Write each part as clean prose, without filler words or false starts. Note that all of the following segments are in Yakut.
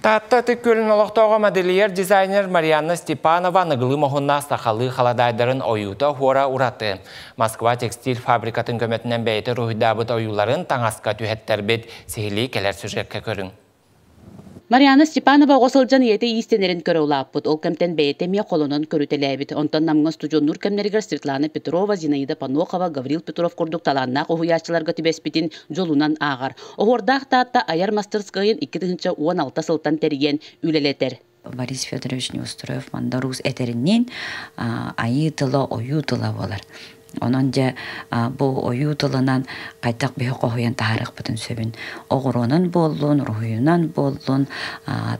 Таатта Ытык Күөлүн олохтооҕо модельер-дизайнер Марианна Степанова аныгылыы моһуннаах сахалыы халадаайдарын ойуута-оһуора ураты. Москва текстиль фабрикатын көмөтүнэн бэйэтэ уруһуйдаабыт ойууларын таҥаска түһэттэрбит. Сиһилии кэлэр сюжекка көрүҥ. Марианна Степанова оҕо сылдьан ийэтэ иистэнэрин көрө улааппыт. Ол кэмтэн бэйэтэ эмиэ холонон көрүтэлээбит. Онтон Намҥа устудьуоннуур кэмнэригэр Светлана Петрова, Зинаида Панохова, Гаврил Петров курдук талааннаах уһуйааччыларга түбэспитин дьолунан ааҕар. Оһуордаах Таатта айар мастарыскыайын 2016 сылтан тэрийэн үлэлэтэр. Борис Федорович Неустроев Мандар-Уус этэринин айыы тыла ойуу тыла буолар. Онон дьэ бу ойуу тылынан хайдах биһи хоһуйан таһаарыахпытын сөбүн оҕуруонан буоллун, уруһуйунан буоллун,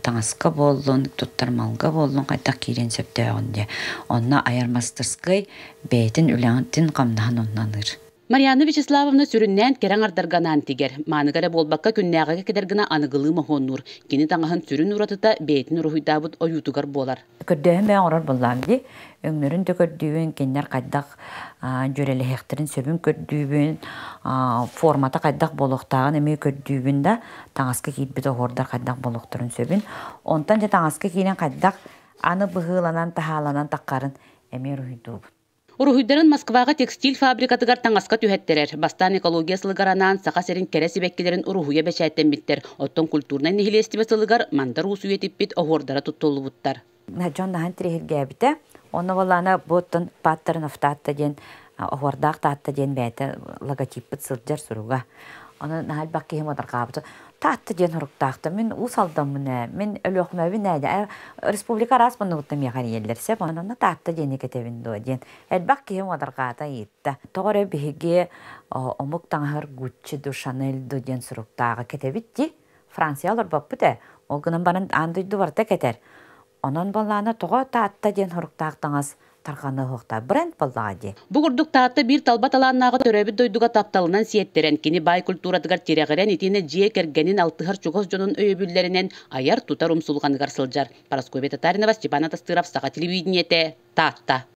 таҥаска буоллун, туттар малга буоллун хайдах киириэн сөптөөҕүн дьэ. Онно айар мастарыскыай бэйэтин үлэтин хамнаһын онно аныыр. Марианна Вячеславовна сүрүннээн кэрэ аҥардарга анаан тигэр. Мааныга эрэ буолбакка күннээҕигэ кэтэр гына аныгылыы моһуоннуур. Кини таҥаһын сүрүн уратыта бэйэтин уруһуйдаабыт ойуутугар буолар. Көрдөөһүн бэйэ оҥорор буоллаҕым дии. Өҥнөрүн да көрдүүбүн, кинилэр хайдах дьүөрэлэһиэхтэрин сөбүн көрдүүбүн, формата хайдах буолуохтааҕын эмиэ көрдүүбүн да, таҥаска киирбит оһуордар хайдах буолуохтарын сөбүн. Онтон дьэ таҥаска киирэн хайдах аны быһыыланан, таһааланан таххарын эмиэ уруһуйдуубун. Уруһуйдарын Москваҕа текстиль фабрикатыгар таҥаска түһэттэрэр. Бастаан экология сылыгар анаан Саха сирин кэрэ сибэккилэрин уруһуйа бэчээттэммиттэр. Оттон культурнай нэһилиэстибэ сылыгар Мандар Уус үйэтиппит оһуордара туттуллубуттар. Дьон наһан тириһиргээбитэ. Онно буоллаана бу оттон Паттарын Таатта диэн оһуордаах Таатта диэн бэйэтэ логотиппыт сылдьар суруга. Ону наһаа элбэх киһи муодарҕаабыта. Таатта диэн суруктаахта. Мин Уус Алдаммын ээ, мин Өлүөхүмэбин ээ. Республика араас муннугуттан миэхэ эрийэллэр сөп. Онно Таатта диэни кэтэбин дуо диэн. Элбэх киһи муодарҕаата ыйытта. Тоҕо эрэ биһиги омук таҥаһыгар Гуччи ду Шанель ду диэн суруктааҕы кэтэбит дии. Франция олорбоппут ээ. Ол гынан баран аан дойду барыта кэтэр. Онон буоллаҕына тоҕо Таатта диэн суруктаах таҥас тарҕаныа бренд буоллаҕа дии. Бу курдук Таатта биир талба талааннааҕы төрөөбүт дойдуга тапталынан сиэттэрэн, кини баай культуратыгар тирэҕирэн итиэннэ дьиэ кэргэнин алтыһар чугас дьонун өйөбүллэринэн айар-тутар умсулҕаныгар сылдьар. Парасковья Татаринова, Степан Атастыров, Саха телевидениетэ, Таатта.